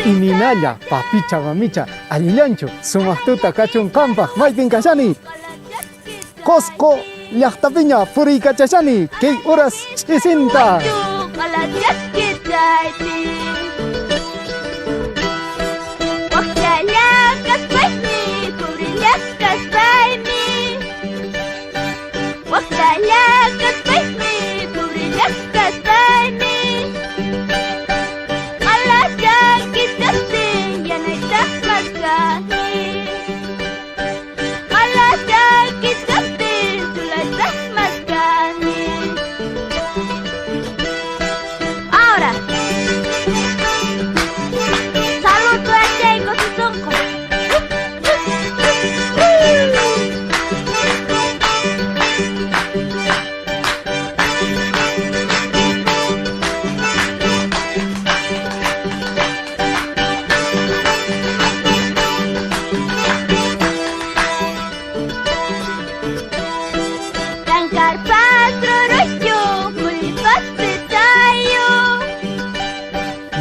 Iminalla, papicha, mamicha, allillanchu, sumaq tuta kachun qampaq, maypin kashani? Qosqo llaqtapiña puriykachashani, kay uras ch'isinta.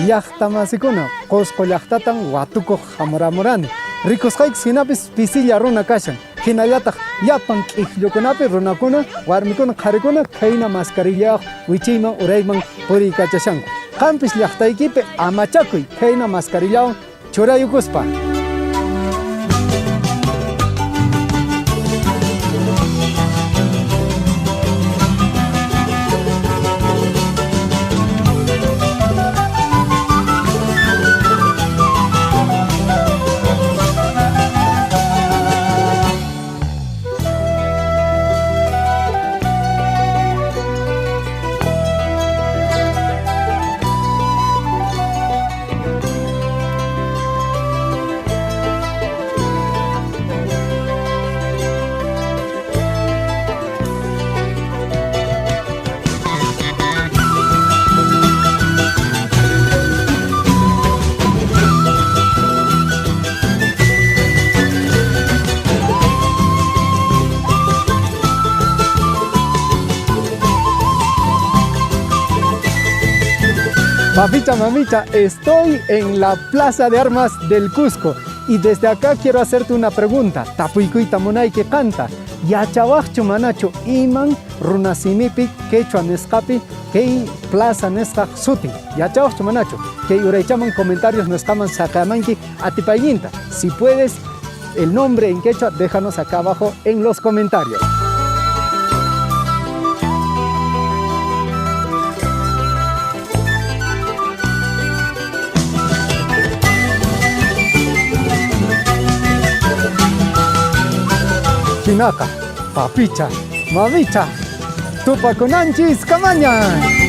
Llaqtamasikuna, Qosqo llaqtatan watukuq hamuramurani. Rikusqayki hinapis pisilla runa kashan. Hinallataq llapan k'ikllukunapi runakuna, warmikuna, qharikuna khayna mascarillayuq wichiyman urayman puriykachashanku. Qampis llaqtaykipi amachakuy khayna mascarillawan churayukuspa. Papicha, mamicha, estoy en la Plaza de Armas del Cusco y desde acá quiero hacerte una pregunta. Tapuykuyta munayki qanta. Yachawaqchu manachu iman runasimipi quechua nisqapi kay plaza nisqaq sutin? Yachawaqchu manachu? Kay uraychaman comentarios nisqaman saqamanki atipayninta. Si puedes el nombre en quechua, déjanos acá abajo en los comentarios. Hinaqa, papicha, mamicha, tupakunanchis kamaña.